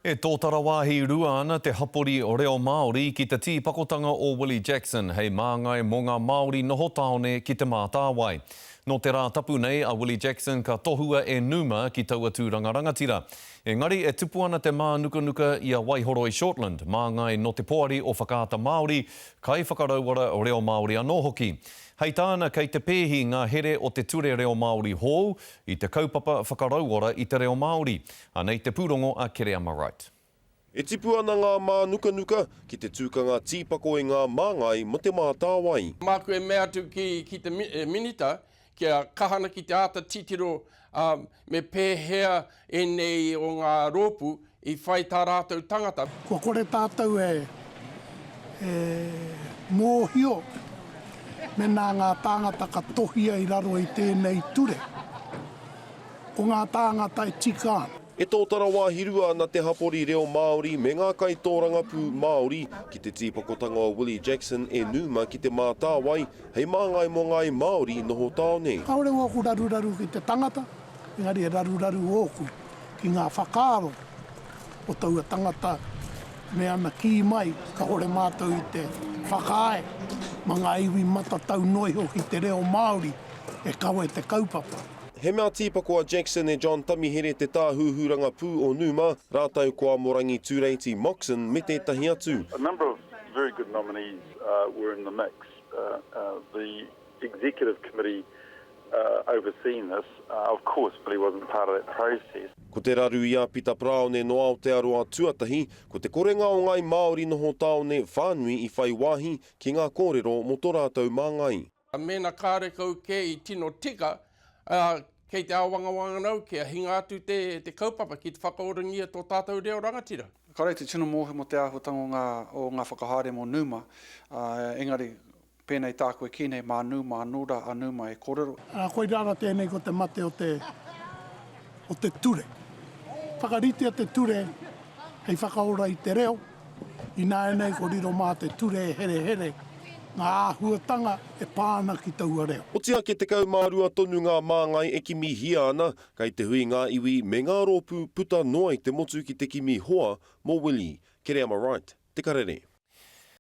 E tōtara wāhi rua ana te hapori reo Māori ki te tīpakotanga o Willie Jackson hei māngai mō ngā Māori noho tāone ki Te Mātāwai. Nō te Rātapu nei a Willie Jackson ka tohua e Numa ki taua tūranga rangatira. Engari e tupu ana te mānukanuka i a Waihoroi Shortland, māngai nō te Poari o Whakaata Māori, kaiwhakarauora reo Māori anō hoki. Hei tāna kei te pēhi ngā here o te ture reo Māori hou i te kaupapa whakarauora i te reo Māori. Anei te pūrongo a Kereama Wright. E tipu ana ngā mānukanuka ki te tūkanga tīpako i ngā māngai mō Te Mātāwai. Māku e mea atu ki te Minita kia kaha ana ki te āta titiro me pēhea ēnei o ngā rōpū i whai tā rātou tangata. Kua kore tātou e mōhio mēnā ngā tāngata ka tohia i raro i tēnei ture. Ko ngā tāngata e tika ana. E tōtara wāhi rua ana te hapori reo Māori me ngā kaitōrangapū Māori ki te tīpakotanga o Willie Jackson e Numa ki Te Mātāwai hei māngai mō ngāi Māori noho tāone. Kāore ōku raruraru ki te tangata, engari he raruraru ōku ki ngā whakaaro o taua tangata me ana kī mai kāore mātou i te whakaae ma ngā iwi matatau noa iho ki te reo Māori e kawe te kaupapa. He mea tīpako a Jackson e John Tamihere te tāhuhu rangapū o Numa, rātou ko Amorangi Tureiti Moxon me tētahi atu. A number of very good nominees were in the mix. The executive committee overseeing this, of course Billy wasn't part of that process. Ko te raru i a Pita Paraone nō Aotearoa tuatahi, ko te korenga o ngāi Māori noho tāone whānui i whai wāhi ki ngā kōrero mō tō rātou māngai. Mēnā kāre kau kē i tino tika, ā, kei te āwangawanga au kia hinga atu te, te kaupapa ki te whakaorangia tō tātou reo rangatira. Kāore te tino mōhio mō te āhuatanga o ngā, o ngā whakahaere mō Numa, ā, engari, pēnei tāku e kī nei, mā Numa anō rā a Numa e kōrero. Ā, koirā rā tēnei ko te mate o te, o te ture. Whakaritea te ture hei whakaora i te reo, Ināianei ko riro mā te ture e herehere ngā āhuatanga e pā ana ki taua reo. Oti ake 12 tonu ngā māngai e kimihia ana, kei te hui ngā iwi me ngā rōpū puta noa i te motu ki te kimi hoa mō Willie. Kereama Wright, Te Karere.